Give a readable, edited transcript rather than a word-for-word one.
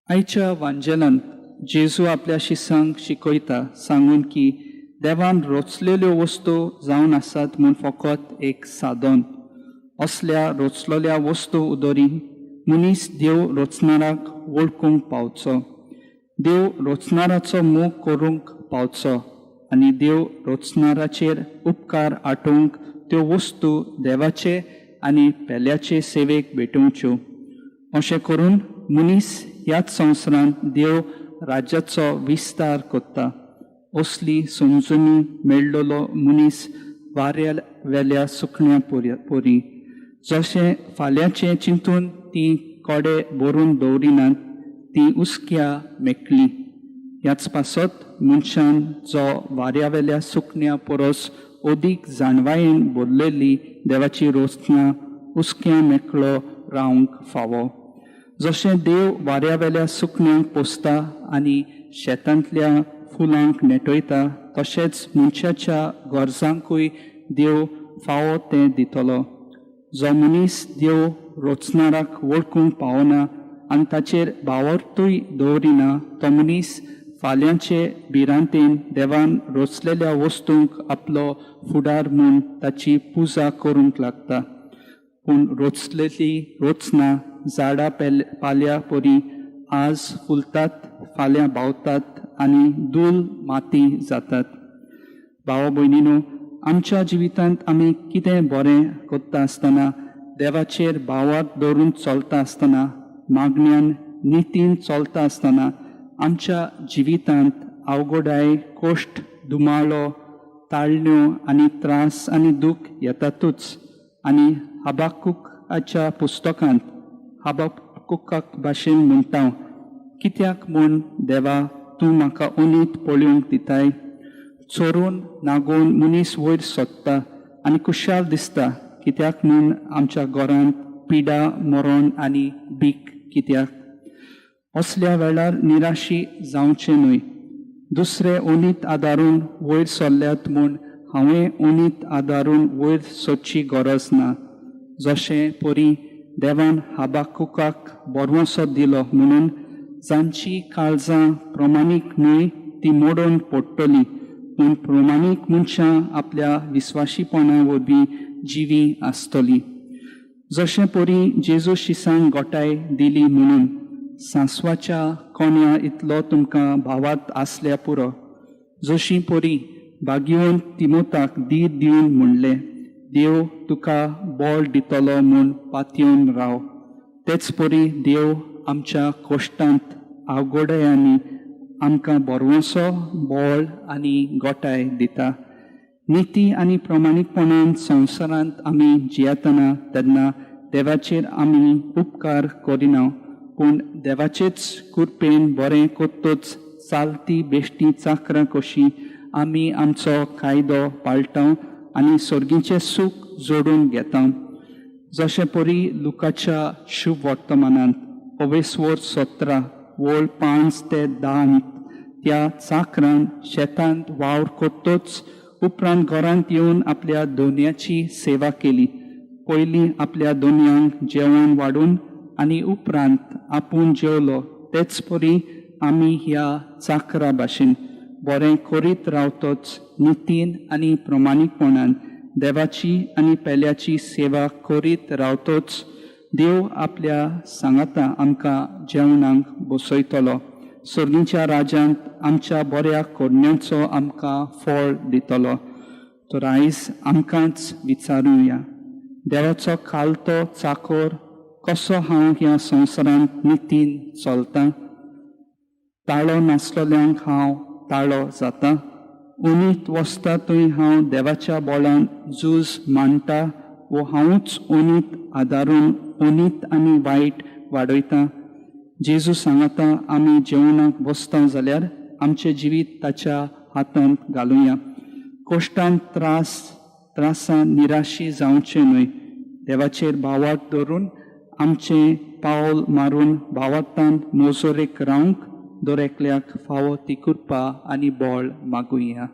आयच्या वांजेलांत जेजू आपल्या शिसांक शिकयता सांगून की देवान रोचलेल्यो वस्तू जावन आसात म्हूण फकत एक साधन. असल्या रोचलेल्या वस्तू उदरी मनीस देव रोचणाराक वळखूंक पावचो, देव रोचणाराचो मोग करूंक पावचो आनी देव रोचणाराचेर उपकार आटोवंक त्यो वस्तू देवाचे आनी पेल्याचे सेवेक भेटोवच्यो. अशें करून मनीस ह्याच संवसारांत देव राज्याचो विस्तार करता. असली समजुणी मेळ्ळलो मनीस वाऱ्या वेल्या सुकण्या परी जशें फाल्यांचें चिंतून ती कोडे भरून दवरिनात ती हुस्क्या मेकली. ह्याच पासत मनशान जो वाऱ्या वेल्या सुकण्या परस अदीक जाणवायेन भरलेली देवाची रोचना हुस्क्या मेकळो रावंक फावो. जशें देव वाऱ्या वेल्या सुकण्यांक पोसता आनी शेतांतल्या फुलांक नेटयता तशेंच मनशाच्या गरजांकूय देव फावो तें दितलो. जो मनीस देव रोचणाराक वळखूंक पावना आनी ताचेर भावार्थूय दवरिना तो मनीस फाल्यांचे भिरांतेन देवान रोचलेल्या वस्तूंक आपलो फुडार म्हूण ताची पुजा करूंक लागता. पूण रोचलेली रोचना झाडां पाल्या परी आज फुलतात, फाल्यां बावतात आनी धूल माती जातात. भाव भयणीनो, आमच्या जिवितांत आमी कितें बरें करता आसतना, देवाचेर भावार्थ दवरून चलता आसतना, मागण्यान नितीन चलता आसतना आमच्या जिवितांत अवघडाय, कश्ट, धुमाळो, ताळण्यो आनी त्रास आनी दूख येतातूच. आनी हबाकुकाच्या पुस्तकांत हबाकुकाक भाशेन म्हणटा, कित्याक म्हूण देवा तूं म्हाका अनीत पळोवंक दिताय? चोरून नागोवन मनीस वयर सोदता आनी खुशाल दिसता. कित्याक म्हूण आमच्या घरांत पिडा, मरण आनी भीक कित्याक? असल्या वेळार निराशी जावचें न्हय. दुसरे अनीत आदारून वयर सरल्यात म्हूण हांवें अनीत आदारून वयर सोदची गरज ना. जशें परी देवान हबाकुकाक बरवसो दिलो म्हणून जांची काळजां प्रमाणीक न्हय ती मोडून पडटली, पूण प्रमाणीक मनशां आपल्या विस्वाशीपणा वरवीं जिवी आसतली. जशें परी जेजू शिसांक गोठाय दिली म्हणून सांसवाच्या कोन्या इतलो तुमकां भावात आसल्या पुरो. जशी परी भाग्यवंत तिमोताक धीर दिवन म्हणलें, देव तुका बळ दितलो म्हूण पातयेवन राव, तेच परी देव आमच्या कोश्टांत आवगोडयांनी आमकां बरवसो, बळ आनी गोठाय दिता. निती आनी प्रमाणीकपणान संवसारांत आमी जियेतना तेन्ना देवाचेर आमी उपकार करिना, पूण देवाचेच कृपेन बरें करतच चालती बेश्टी चाकरां कशीं आमी आमचो कायदो पाळटा आनी सर्गीचें सूख जोडून घेता. जशें परी लुकाच्या शुभ वर्तमानांत अवेस्वर 17 वळ 5 ते 10 त्या चाकरान शेतांत वावर करतच उपरांत घरांत येवन आपल्या दोनयाची सेवा केली. पयलीं आपल्या दोनयांक जेवण वाडून आनी उपरांत आपूण जेवलो. तेच परी आमी ह्या चाकरा भाशेन बरें करीत रावतच नितीन आनी प्रमाणीकपणान देवाची आनी पेल्याची सेवा करीत रावतच देव आपल्या सांगाता आमकां जेवणाक बसयतलो. सर्गीच्या राज्यांत आमच्या बऱ्या करण्यांचो आमकां फळ दितलो. तर आयज आमकांच विचारुया, देवाचो खालतो चाकोर कसो हांव ह्या संवसारांत नितीन चलता? ताळो नासलेल्यांक हांव ताळो जाता? उनीत वसता थंय हांव देवाच्या बोळान झूज मांडटा वो हांवूच अनीत आदारून अनीत आनी वायट वाडयता? जेजू सांगता, आमी जेवणाक बसता जाल्यार आमचें जिवीत ताच्या हातांत घालुया. कश्टान त्रासान निराशी जावचें न्हय. देवाचेर भावार्थ दवरून आमचें पावल मारून भावार्थान मोजोरेक रावंक दर एकल्याक फावो ती कृपा आनी बळ मागुया.